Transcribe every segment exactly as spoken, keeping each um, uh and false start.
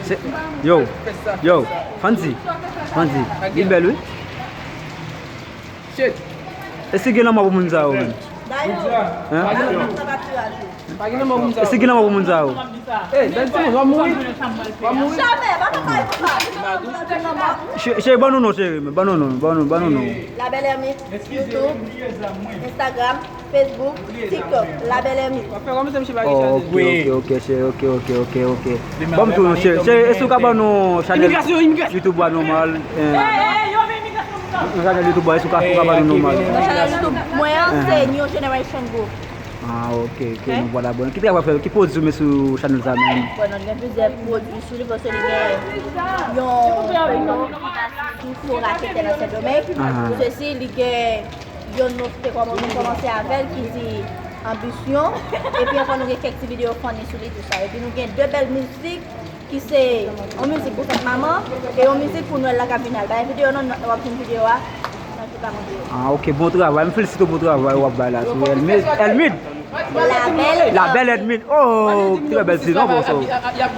Se- Yo, yo, Fancy, Fancy, li bèl wi. E si gen lanmò pou moun sa yo menm? Hein? E si gen lanmou pou moun sa yo? Cheri, ban nou non, cheri, ban nou non, ban nou, ban nou non. La Belle Ermite, YouTube, Instagram, Facebook, TikTok, La Belle Ermite. Oh, ok, ok, ok, cheri, ok, ok, ok, ok. Ban m tou non, cheri, cheri, èske w ka ban nou chanèl YouTube a nòmal? Eh, yon chanèl YouTube a, èske w ka, ou ka ban nou nòmal? Nan chanèl YouTube mwen an, se New Generation Group. Ah, ok, ok, nou vwala bon. Ki travay w ap fè, ki pwodui w met sou chanèl sa menm? Bon, nou gen plizyè pwodui sou li, paske li gen yon foto ki pase sou fo raketè nan Sendomeng. Sesi, li gen yon nou te kòman-, nou kòmanse avè l ki di Anbisyon. Epi ankò nou gen kèk ti videyo funny sou li, tou sa. Epi nou gen de bèl mizik ki se yon mizik pou fèt manman e yon mizik pou Nwèl la k ap vini a. Al bay videyo non, w ap jwenn videyo a nan tout lamonn yo. Ah, ok, bon travay. M felisite w pou travay w ap bay la tou. Elmid, Elmid. La Belle Elmid. Oh, trè bèl ti non, bon, so.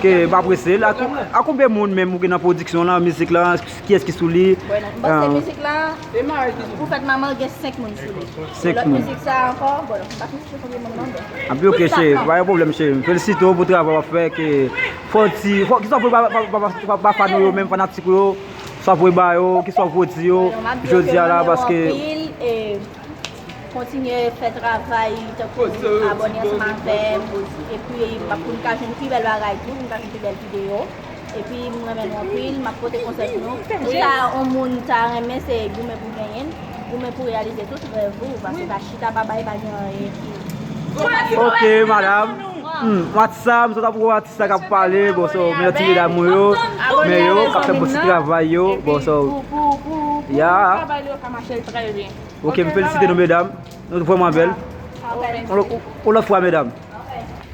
Ke m apresye l. A konbyen moun menm ou gen nan pwodiksyon lan, mizik lan, kiyès ki sou li? M panse mizik la, pou fèt manman, gen senk moun sou li. Senk moun. Lòt mizik sa ankò, bon, m pa Anpi ok, cheri, pa gen pwoblèm, cheri. M felisite w pou travay w ap fè, ke fò w di, fò, kisa w vle ba, ba, ba, ba, ba, ba fan ou yo menm, fanatik ou yo, sa w vle ba yo, kisa w vle di yo, jodi a la, paske kontinye fè travay, tankou abòne ansanm avè m, epi m ap, pou n ka jwenn pi bèl bagay tou, pou n ka jwenn pi bèl videyo. Epi m renmen nou anpil, m ap pote konsèy pou nou. Pou sa yon moun ta renmen, se goumen pou genyen l, goumen pou reyalize tout rèv ou, paske pa chita pa bay, pa gen anyen ki. Ok, madam. Hmm, atis sa, m sot ap wè atis sa k ap pale, bon, so, men ti medam ou yo, men yo, k ap fè bon ti travay yo, bon, so, ya. Ok, m felisite nou, medam. Nou vrèman bèl. Yon lòt fwa, medam.